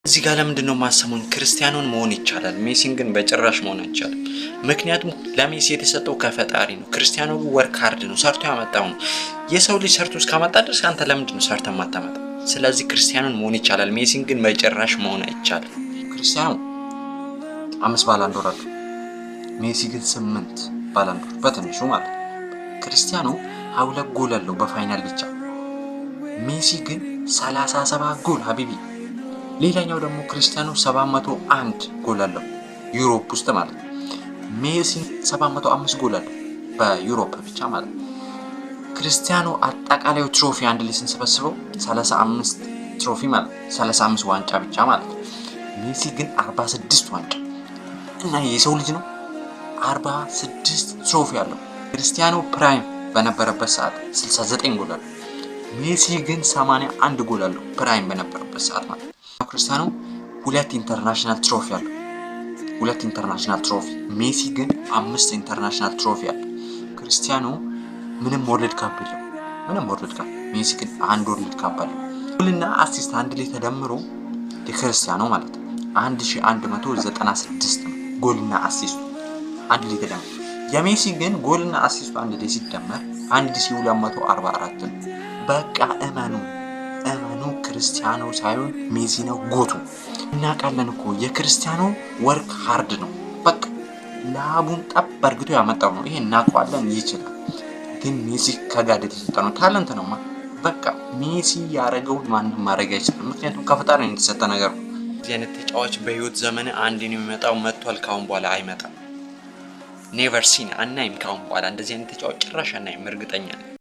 እዚህ ጋር ለምንድን ነው የማሰሙኝ? ክርስቲያኖን መሆን ይቻላል፣ ሜሲን ግን በጭራሽ መሆን አይቻልም። ምክንያቱም ለሜሲ የተሰጠው ከፈጣሪ ነው። ክርስቲያኖ ግን work hard ነው፣ ሰርቶ ያመጣው ነው። የሰው ልጅ ሰርቶ እስካመጣ ድረስ አንተ ለምንድን ነው ሰርተህ የማታመጣው? ስለዚህ ክርስቲያኖን መሆን ይቻላል፣ ሜሲን ግን በጭራሽ መሆን አይቻልም። ክርስቲያኖ 5 ባላንዶር አለው፣ ሜሲ ግን 8 ባላንዶር በትንሹ ማለት ነው። ክርስቲያኖ 22 ጎል አለው በ final ብቻ፣ ሜሲ ግን 37 ጎል حبيبي። ሌላኛው ደግሞ ክርስቲያኖ 701 ጎል አለው Europe ውስጥ ማለት ነው። ሜሲ 705 ጎል አለው በ Europe ብቻ ማለት ነው። ክርስቲያኖ አጠቃላዩ trophy አንድ ላይ ስንሰበስበው 35 trophy ማለት ነው፣ 35 ዋንጫ ብቻ ማለት ነው። ሜሲ ግን 46 ዋንጫ እና የሰው ልጅ ነው፣ 46 trophy አለው። ክርስቲያኖ prime በነበረበት ሰዓት 69 ጎል አለው። ሜሲ ግን 81 ጎል አለው prime በነበረበት ሰዓት ማለት ነው። ክርስቲያኖ ሁለት international trophy አለው። ሁለት international trophy። ሜሲ ግን አምስት international trophy አለው። ክርስቲያኖ ምንም World Cup የለው፣ ምንም World Cup። ሜሲ ግን አንድ World Cup አለው። ጎልና assist አንድ ላይ ተደምሮ የክርስቲያኖ ማለት ነው 1196 ነው። ጎልና assist ኡ አንድ ላይ ተደምሮ፣ የሜሲ ግን ጎልና assist ኡ አንድ ላይ ሲደመር 1244 ነው። በቃ እመኑ እመኑ፣ ክርስቲያኖ ሳይሆን ሜሲ ነው GOAT ኡ። እናውቃለን እኮ የክርስቲያኖ work hard ነው። በቃ ላቡን ጠብ አርግቶ ያመጣው ነው። ይሄ እናውቀዋለን፣ ይችላል። ግን ሜሲ ከ God የተሰጠ ነው፣ talent ነው። በቃ ሜሲ ያደረገውን ማንም ማድረግ አይችልም። ምክንያቱም ከፈጣሪ ነው የተሰጠ ነገር ነው። እዚህ አይነት ተጫዋች በህይወት ዘመን አንድ ነው የሚመጣው። መጥቷል፣ ካሁን በኋላ አይመጣም። Never seen፣ አናይም። ካሁን በኋላ እንደዚህ አይነት ተጫዋች ጭራሽ አናይም፣ እርግጠኛ ነኝ።